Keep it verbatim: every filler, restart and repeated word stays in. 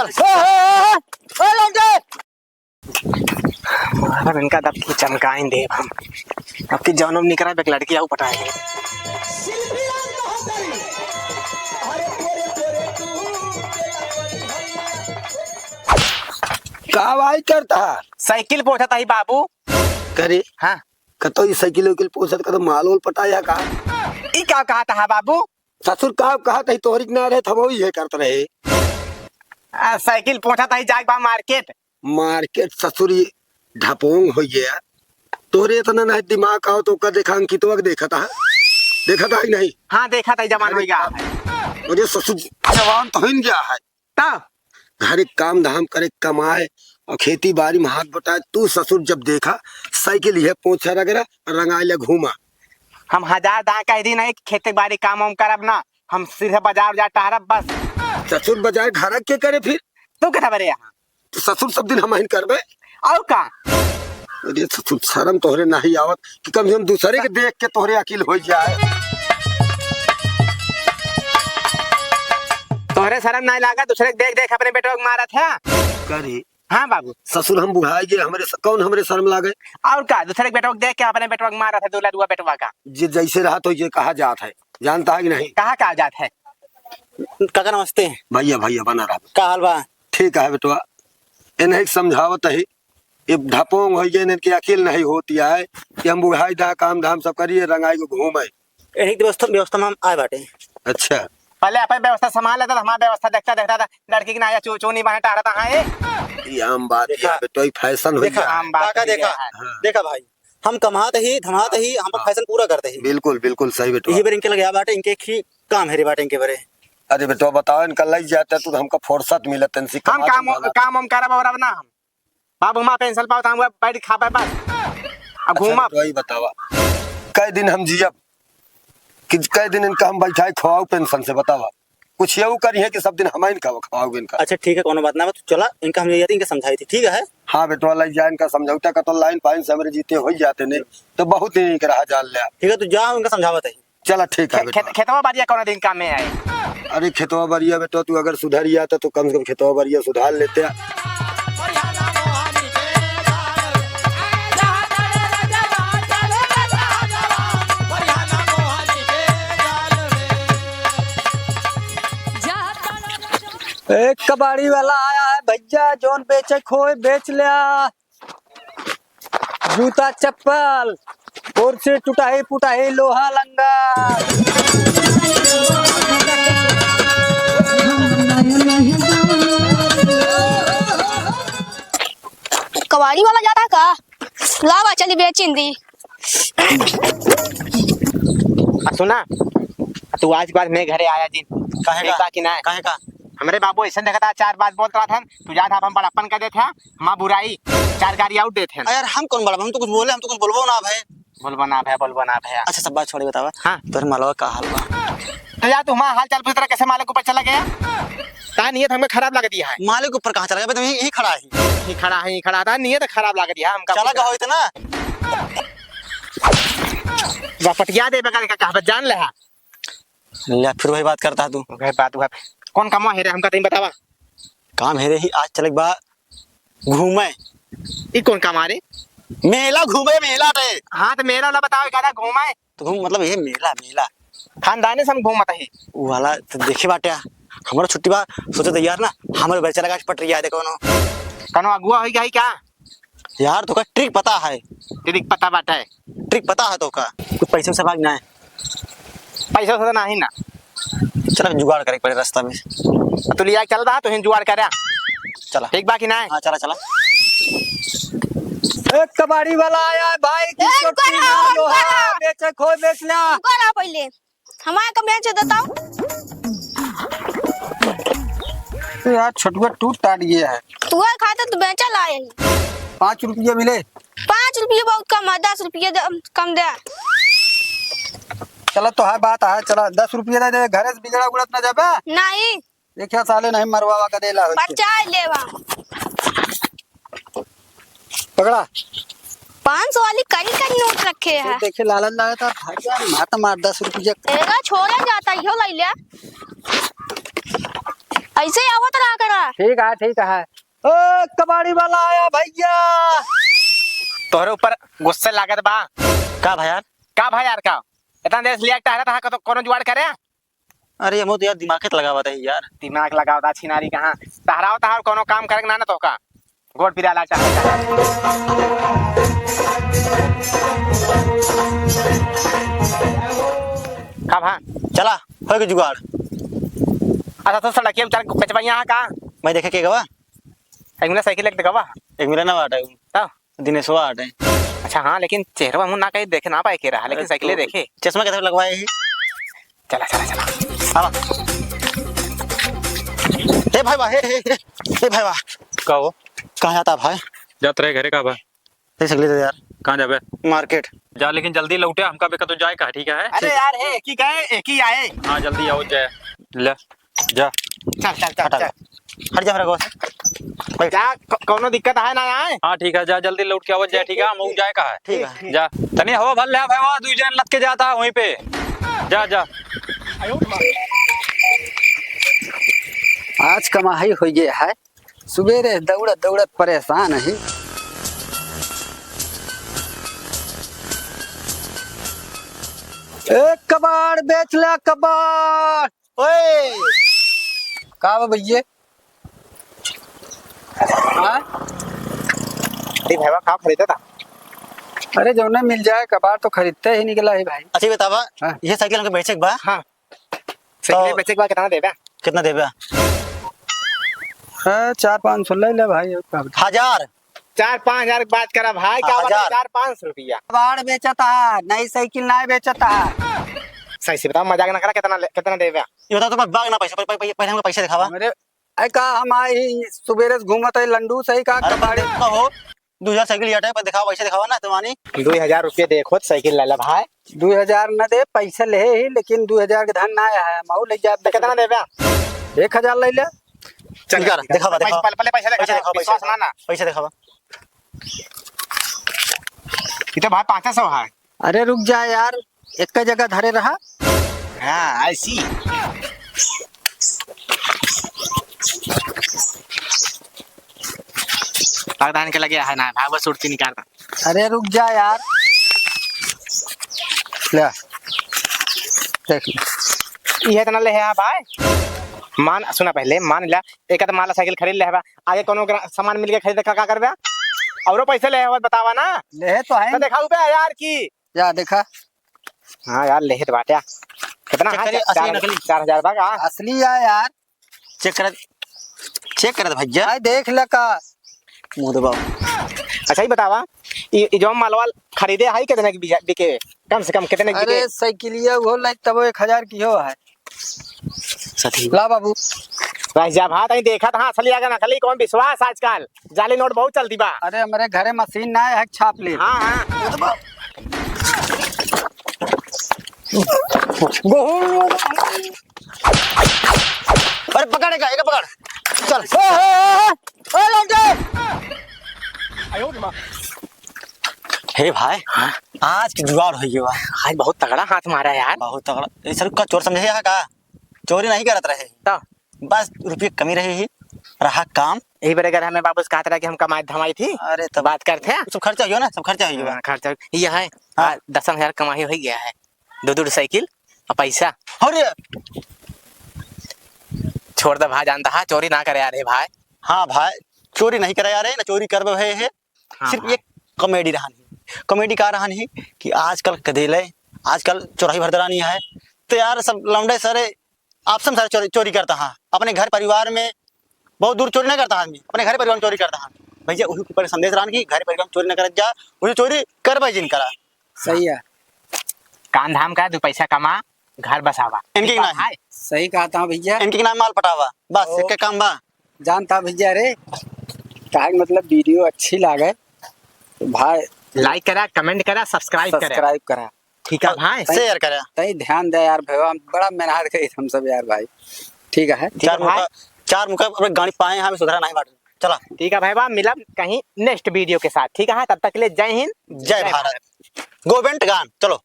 ए, ए, ए, ए, ए, लौंडे! मारब इनका, दब की चमकाइन देब हम। अब की जौन हम निकरा, एक लड़की आऊ पटाए। का भाई करता? साइकिल पोंछत ही बाबू। करे? हाँ। कतो ई साइकिल उकिल पोंछत, कतो माल ओल पटाया का? ई का कहत हा बाबू? ससुर का कहत ही, तोहरी के ना रहे, हम वही है करत रहे। आ, साइकिल पोंछत ही, जाए बा मार्केट। मार्केट ससुर ई ढपोंग हो गया। तोहरे इतना ना दिमाग आओ तो का देखा, अंकितवा के देखत हा? देखत हा कि नहीं? हाँ, देखत ही, जवान हो गया। अरे ससुर जवान तो हो गया है। तब? घरे काम धाम करे, कमाए और खेती बारी में हाथ बटाए। तू ससुर जब देखा, साइकिल ये पोंछा रगड़ा, रंगाइले घूमा। हम हजार दाँय कह दी नहीं कि खेती बारी काम वाम करब ना, हम सीधे बाजार जा टहरब बस। ससुर बाजार घर के करे फिर? तू के बरे यहाँ? तो ससुर सब दिन हमहिन करबे। और का? अरे ससुर, शर्म तोहरे नहीं आवत कि कम से कम दूसरे के देख के तोहरे अकिल हो जाए। तोहरे शर्म नहीं लागा, दूसरे के देख देख अपने बेटवा के मारत है। करी। हाँ बाबू। ससुर हम बुढ़ाई गए, हमरे स-, कौन हमरे शर्म लागे? और का, दूसरे के बेटवा के देख के अपने बेटवा के मारत है, दुलरुआ बेटवा का। जे जैसे रहा तो ये कहा जात है, जानता है कि नहीं? कहा, कहा जात है? काका नमस्ते। भैया, भैया, बना रहा। का हाल बा? ठीक है बेटवा, इन्हें समझावत ही, ये ढपोंग हो गए, इनके अकिल नहीं होती है कि हम बुढ़ाई दा काम धाम सब करिए, रंगाई को घूमे। यही व्यवस्था, व्यवस्था में हम आए बाटे। अच्छा। पहले अपन व्यवस्था संभाल लेता, तो हमार व्यवस्था देखता देखता था, लड़की के ना आया चो-, चोनी बाहें टारता है। ये आम बात देखा। है, बेटो, ये फैशन हो देखा, गया। आम बात काका हो देखा, गया है। हाँ। देखा भाई, हम कमात ही, धमात ही, हम हाँ। फैशन पूरा करते ही। बिल्कुल, बिल्कुल सही बेटो। यही बेर इनके लगे आ बाटे, इनके खी काम हेरे बाटे इनके बरे। अरे बेटो, बताओ, इनका लग जाता तो हमका फुर्सत मिलत, इनसे हम कमात काम, धमात। काम वाम करब और अब ना हम। बाबू, हमार पेंशन पावत, हम बैठ खाबे बस। आ अच्छा, घूमब। तो वही बतावा, कै दिन हम जियब? कि कै दिन इनका हम बैठाए खवाऊ पेंशन से, बतावा? कुछ यहू करिहे कि सब दिन हम इनका खवाऊ इनका। अच्छा, ठीक है, कोनो बात ना बा, तू चला, इनका हम ले जाते, इनका समझाई थी, ठीक है? हाँ बेटवा, लग जा इनका समझौता का, तो लाइन पाइन से हमरे जीते हो ही जाते नहीं, तो बहुत दिन इनके रहा जान लिया। ठीक है, तू जा, इनका समझावत है। चला, ठीक है खे-, बेटा। खेत-, खेतवा बारिया कौन दिन काम में आए? अरे, खेतवा बारिया बेटा, तू अगर सुधर गया तो तू कम से कम खेतवा बारिया सुधार लेते। एक कबाड़ी वाला आया है भैया, जौन बेचे खोए बेच लिया। जूता चप्पल, कुर्सी टुटाही पुटाही लोहा लंगा। कबाड़ी वाला जाता का? लावा चली बेचिन दी। आ सुना, आ तू आज के बाद मैं घरे आया जिन। काहे ठीक का? बा कि ना? काहे का? हमरे बाबू ऐसे देखता, चार बात बोलत रहत हन, तू जात हन, हम बड़प्पन कह देत है, हमार बुराई, चार गारी और देत हन। आ यार, हम कौन बड़ा, हम तो कुछ बोले, हम तो कुछ बोलबो ना भाई। बोलबो ना भैया, बोलबो ना भैया। अच्छा, सब बात छोड़ी, बतावा। हाँ। तोर मालवा का हाल बा? तो यार, तू हमारा हाल चाल पूछ रहा, कैसे मालिक ऊपर चला गया? ता नियत हमके खराब लग दिया है। मालिक ऊपर कहाँ चला गया? भाई, तो यहीं, यहीं खड़ा है। यहीं खड़ा है, यहीं खड़ा था, नियत खराब लग दिया हमका। चला गया हो इतना? बपटिया दे बगल का कहबत जान ले हा। ले, फिर वही बात करता है तू। वही बात हुआ। कौन कमवा हेरे हमका तनी बतावा। काम हेरे ही आज चले बा घूमे। ई कौन काम आ रे? मेला घूमे, मेला टे। हाँ, तो मेला वाला बताओ, का घूमे? तो घूम, मतलब, ये मेला, मेला। खानदाने से हम घूमत ही। उ वाला तो देखे बाटे, हमरो छुट्टी बा, सोचे तो यार ना, हमरे बेचारा का पटरिया दे कोनो। कोनो अगुआ होई गई क्या? यार, तोका ट्रिक पता है? ट्रिक पता बाटे। ट्रिक पता है तोका? कुछ पैसे से भाग ना है। पैसा वैसा तो नाही ना। चला, जुगाड़ करे के पड़े रास्ता में। तू लिया के चल रहा, तो हिन जुगाड़ कर रहा। चला। ठीक बा कि नाही? हाँ, चला, चला। एक कबाड़ी वाला आया है भाई, ए, किसको रुको ना, टीना, रुको लोहा, ना। बेचे, खोए, बेच ला। रुको ना पहले। हमारे का बेच देता हूँ। तो यार, छोटुआ टूट टाट गया है। तू है खाते तो बेचा लाए ही। पाँच रुपये मिले। पाँच रुपये बहुत कम है, दस रुपये दे, कम दे। चला, तो है बात है, चला, दस रुपये दे दे, घरे से बिगड़ा उगड़त ना जाबे। नहीं। देखिया साले, नहीं मरवावा का देला हो। बचाए लेवा। पकड़ा। पाँच सौ वाली कई कई नोट रखे हैं। देखे लालन लाया था, भाग यार, मार तो मार दस रुपये। तेरा छोड़ा जाता, यो ले ले। ऐसे ही आवत रहा करा। ठीक है, ठीक है। ओ, कबाड़ी वाला आया भैया। तोहरे ऊपर गुस्से लागत बा। का भाई यार? का भाई यार का? इतना देर से लिया टहरत रहा, कतो कोनो जुगाड़ करे? अरे, हम तो यार दिमाग के लगावत है यार। दिमाग लगावत है छिनारी कहाँ? टहराओ, टहराओ, कोनो काम करे के ना, ना तो का? गोड़ पिराला चाहत। का भा? चला, होइगे जुगाड़। अच्छा, तो सड़किया में चल, बेचबा यहाँ का? मैं देखे के गवा? एक मिला साइकिल एक गवा? एक मिला ना बाटे। तब? दिनेशवा बाटे। अच्छा, हाँ, लेकिन चेहरवा मुँह ना कहीं देखे ना पाए के रहा, लेकिन अरे साइकिले तू देखे। चश्मा कैसे लगवाए ही? चला, चला, चला। आवा। हे भाई वाह, हे, हे, हे, हे भाई वाह। का हो? कहाँ जाता भाई? जात रहे घरे का बा? ले सकले तो यार। कहाँ जाबे? मार्केट। जा, लेकिन जल्दी लौटे, हमका भी कतो जाए का, ठीक है? अरे यार, हे, एक ही गए, एक ही आए। हाँ, जल्दी आओ, जाए। ले, जा। चल, चल, चल, हटा चल। ले। हट जा मेरा गोस। बैठ। जा, क-, कौनो दिक्कत है ना आए? हाँ, ठीक है, जा, जल्दी लौट के आवत जाए, ठीक है? ठीक, हम ठीक। जाए का है? ठीक है। जा। तनी हवा भर ले भाई, वहाँ दू जन लत के जाता है वहीं पे। जा, जा। आज कमाई होइ गया है। सुबेरे दौड़त दौड़त परेशान ही। ए कबाड़ बेच ले कबाड़। ओए। का बा भैया? हाँ? अरे भैया, का खरीदा था? अरे जौने मिल जाए, कबाड़ तो खरीदते ही निकला है भाई। अच्छा, ये बतावा, हाँ। ये साइकिल हमके बेचे के बा? हाँ। साइकिल तो बेचे के बाद कितना देबे? कितना देबे? हाँ, चार पाँच सौ ले ले भाई, और का बता। हजार? चार पाँच हजार की बात करा भाई, हाँ, क्या बात है? हजार। चार पाँच सौ रुपया। कबाड़ बेचता है, नई साइकिल ना बेचता है। सही से बताओ, मजाक ना करा, कितना ले, कितना देबे? ये बताओ, तुम्हारे बाग ना पैसा, पह-, पह-, पह-, पहले हमको पैसा दिखावा। हमरे, ऐ का हम आए ही सुबेरे से घूमत है लंडू सही का अरे, कबाड़ी। कहो, दो हजार साइकिल याटे पर दिखावा, पैसा दिखावा ना, तुम्हारी। दो हजार रुपये देखो, तो साइकिल ले ला भाई। दो हजार न दे, पैसा ले ही, लेकिन दो हजार के धन ना आया है, माहू ले जा। तो कितना देबे? एक हजार ले ले। चल, निकाल, ठीक है। दिखावा, पैसा, दिखावा। पहले, पहले पैसा दिखा, पैसा दिखावा, पैसा विश्वास ना, दिखावा। ना। पैसा दिखावा। ये तो भाई पाँच सौ है। अरे रुक जा यार, एक जगह धरे रहा। हाँ, ऐसी। लगता है इनके लगे है ना, भाई, बस सुरती निकालता। अरे रुक जा यार। ले, देख ले। ये इतना ले है भाई। मान, सुना पहले, मान ला, एक आध माला साइकिल खरीद ले हवा, आगे कोनो ग्रा-, सामान मिल के खरीदे का, का करबे? औरो पैसे ले हवा, बतावा ना। ले तो है। तो दिखाऊ बे यार की। जा देखा। हाँ यार, लेहे तो बाटे। कितना चेक है? करिए, असली चार, नकली। चार हजार बा का? असली है यार। चेक करत, चेक करत भैया। भाई देख ले का। मुंह दबाओ। अच्छा, ये बतावा, ई, ई जो मालवा खरीदे है, कितने के बिया-, बिके? कम से कम कितने के अरे, बिके? साइकिलिया वो लाइक तब एक हजार की हो है। सही। ला बाबू। रह जा भाई, तई देखत हाँ, असली आगे नकली, कौन विश्वास आजकल? जाली नोट बहुत चलती बा। अरे, हमरे घरे मशीन ना है, छाप ले। हाँ, हाँ। अरे, पकड़, एका, एका पकड़। चल। ए, ए, ए, ए, ए, लौंडे। हे भाई, हाँ? आज के जुगाड़ हो गया। आज बहुत तगड़ा हाथ मारा यार। बहुत तगड़ा। ये सब का चोर समझे है का? चोरी नहीं करत रहे। तो? बस रुपये कमी रहे ही, रहा काम। यही बरे घर हमें बाबू से कहत रहा कि हम कमाई धमाई थी। अरे तो बात करते हैं। सब खर्चा हो गया ना, सब खर्चा हो गया। हाँ, खर्चा हो-, ये है। हाँ। आ, दस हजार कमाई हो गया है। दो, दो साइकिल और पैसा। अरे! छोड़ दे भाई, जानता है, चोरी ना करे यार, हे भाई। हाँ भाई, चोरी नहीं करे यार, ना चोरी करबे है, है। हाँ, सिर्फ हाँ। एक कॉमेडी रहन ही। कॉमेडी का रहन ही कि आजकल कदेले, आजकल चोराही भरदरानी है, तो यार सब लौंडे सारे आपस में सारे चोरी, चोरी करता है। अपने घर परिवार में बहुत दूर चोरी नहीं करता आदमी, अपने घर परिवार में चोरी करता है। भैया, वही ऊपर संदेश रहन कि घर परिवार में चोरी न करत जा, वही चोरी करबे जिन करा। सही है। काम धाम का, दो पैसा कमा, घर बसावा। इनके ठीक ना बात है। सही कहता हूँ भैया। इनके नाम माल पटावा, बस ओ। एक काम बा। जानता भैया रे, काहे मतलब वीडियो अच्छी लागे तो भाई like करा, comment करा, subscribe करा। Subscribe करा। ठीक है और भाई। Share करा। तई ध्यान दे यार भैया, हम बड़ा मेहनत करी हम सब यार भाई। ठीक है। ठीक है चार भाई। मुका, चार मुका अपने गाड़ी पाए हैं, हमें सुधरा नहीं बाटे। चला। ठीक है भाई, बा मिलब कहीं next वीडियो के साथ। ठीक है, तब तक के लिए जय हिंद, जय जय भारत। भारत। गोविंद गान, चलो।